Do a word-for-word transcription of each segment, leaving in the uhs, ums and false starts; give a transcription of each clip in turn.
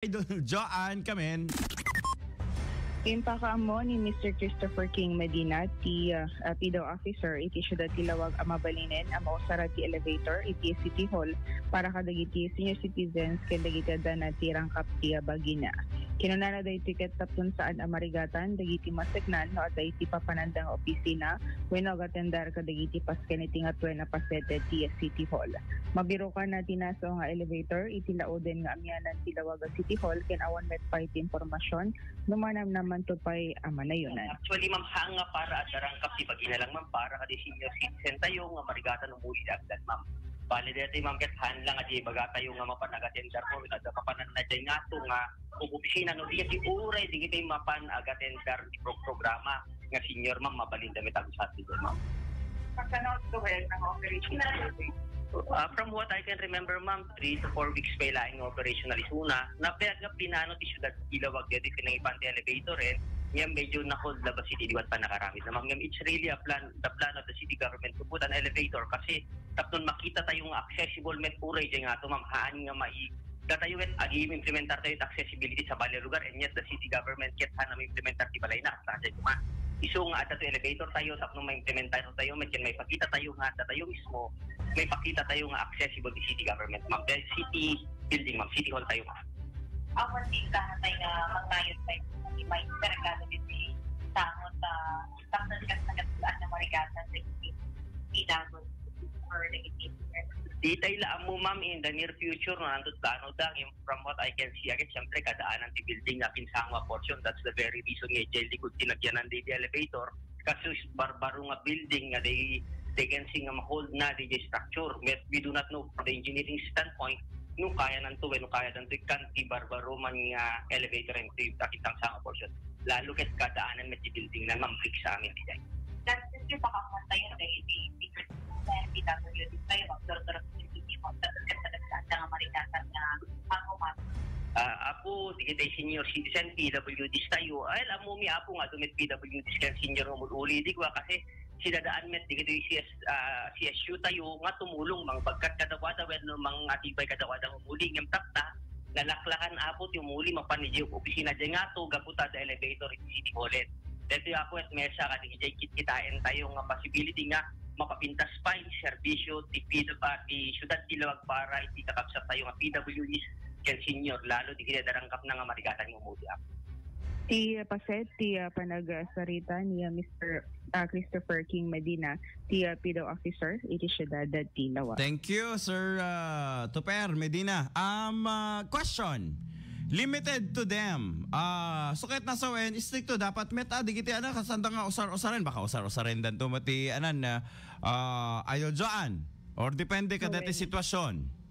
Idol Joanne, come in. Impakaammo ni Mister Christopher King Medina, ti, ah, ah, P D O officer iti siudad ti Laoag a mabalinen a mausara ti elevator iti City Hall para kadagiti senior citizens ken dagiti addaan ti rangkap ti, ah, bagina. Kinunana daytoy ket tapno saan a marigatan dagiti maseknan no adda iti papananda nga opisina wenno agatendar kadagiti pasken iti ngatuen a paset ti City Hall. Mabirukan na ti nasao nga elevator iti lauden nga amianan ti Laoag a City Hall ken awan met pay ti impormasion no manamnamanto pay a manayonan. Actually, ma'am, saan nga para adda rangkap ti bagina lang, ma'am, para kadi senior citizen tayo nga marigatan umuli ti agdan, ma'am. Bali daytoy, ma'am, ket saan lang a di baga tayo nga mapan agatendar ko, adda papananda daytoy nga ato nga opisina no di ket uray di kita mapan agatendar ti pro-, programa nga senior, ma'am, mabalinda met agusat dito, ma'am. Pagkanaw to, well, ng operation. Ah, from what I can remember, ma'am, three to four weeks pa laeng nga operational isuna. Napayag nga pinano ti siudad ti Laoag daytoy pinangipan ti elevator, eh. Ngem medyo na-hold na ba city liwat pa nakaramid na, ma'am. Ngem it's really a plan, the plan of the city government to put an elevator kasi tapno makita tayo nga accessible met uray dyan nga to, ma'am. Haan nga mai-, datayo ket agi implementar tayo ti accessibility sa balay lugar, and yet the city government ket haan nga implementar ti balay na, sa dyan kuma. Isu nga adda to elevator tayo, tapno ma-implementar tayo, medyo may pakita tayo nga adda tayo mismo, may pakita tayo nga accessible ti city government, ma'am. Dahil city building, ma'am, city hall tayo, ma'am. Awan din ka tayo nga magtayot tayo, may perkado din si tangon, ah, tapos kasi nagkatuloan na marigatan, like, P W or like, Di tayo la ammo, ma'am, in the near future, no, nandun plano da, yung from what I can see, again, siyempre, kadaanan ti building nga pinsango a portion. That's the very reason nga, dyan likod tinagyanan di, di elevator. Kasi barbaro nga building nga they, they can see nga ma-hold na di, di structure. But we do not know from the engineering standpoint, no kaya nanto, no kaya nanto, kan ti barbaro man nga elevator and ti, ti pinsango a portion. Lalo ket kadaanan met ti building na, ma'am, examine di dyan. That's just yung pakapunta yun, eh, di, di, di, di, di, di, di, Ah, apo, di kita senior citizen, P W Ds tayo. Ay, alam mo, mi apo nga, dumit P W Ds ken senior nga umuli. Di ko, ah, kasi sila daan met, di kita C S, ah, C S U tayo, nga tumulong, mang bagkat kadakwada, wenno mang atibay kadakwada nga umuli, ngem tapta, nalaklakan, apo, ti umuli, mapan di opisina di nga to, gapu ta da elevator, iti City Hall. Dito, apo, at mesa, kadi, kitaen tayo nga possibility nga, mapapintas pay serbisyo ti P W, ah, ti siudad ti Laoag para iti kakabsat tayo nga P W Ds ken senior, lalo di kinadarangkap na nga marigatan nga umudiak. Ti paset ti, ah, panagsarita ni, ah, Mister, ah, Christopher King Medina, ti, ah, P D O officer iti siudad ti Laoag. Thank you, Sir, ah, Tuper Medina. Um, ah, question. Limited to them. Ah, suket na sawen, istrikto dapat met, ah, digiti, ano, kasanda nga usar-usaren, baka usar-usaren dan to mati, anan, ah, ah, Idol Joan. Or depende ka dati sitwasyon.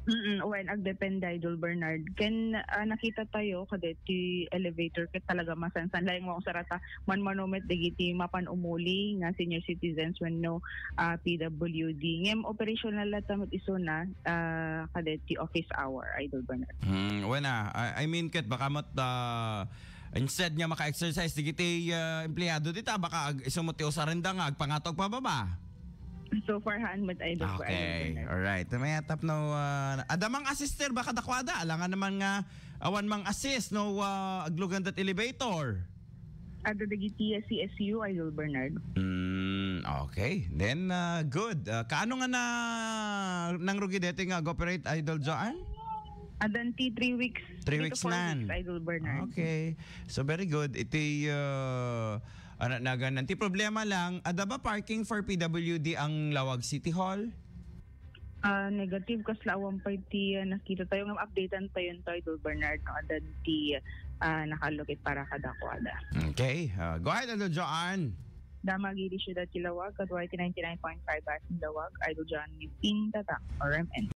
Mm, wen, agdepende, Idol Bernard. Ken, ah, nakita tayo, kadeti elevator, ket talaga masansan. Laeng mo sarata, manmanomet dagiti mapan umuli nga senior citizens wenno, ah, P W D. Ngem operational latta met isuna, ah, kadeti office hour, Idol Bernard. Hmm, wen a. I, I mean, ket baka met, ah, instead nga maka-exercise, digiti, ah, empleyado dita, baka ag-, isu met ti usarenda nga agpangato agpababa. So far, haan met, Idol, Idol Bernard. Okay, alright. Mayatap no, ah, adda mang-assist, sir, baka dakwada. Alangan naman nga awan mang-assist, no, ah, aglugan dat elevator. Adda dagiti, ah, C S U, Idol Bernard. Mm, okay. Then, ah, good. Ah, kaano nga na, nangrugi deti nga ag-operate, Idol Joan? Addan ti three weeks, three weeks to four weeks, Idol Bernard. Okay. So, very good. Iti, ah, ano, naganan. Ti problema lang, adda ba parking for P W D ang Laoag City Hall? Ah, negative, kasla awan pay ti, ah, nakita tayo nga updatean tayo nito, Idol Bernard, no? Addan ti, ah, naka-allocate para kadakuada. Okay. Ah, go ahead, Idol Joan. Damag iti siudad ti Laoag, kaduay ti ninety-nine point five Asin Laoag, Idol Joan Miskin, Tatang, R M N.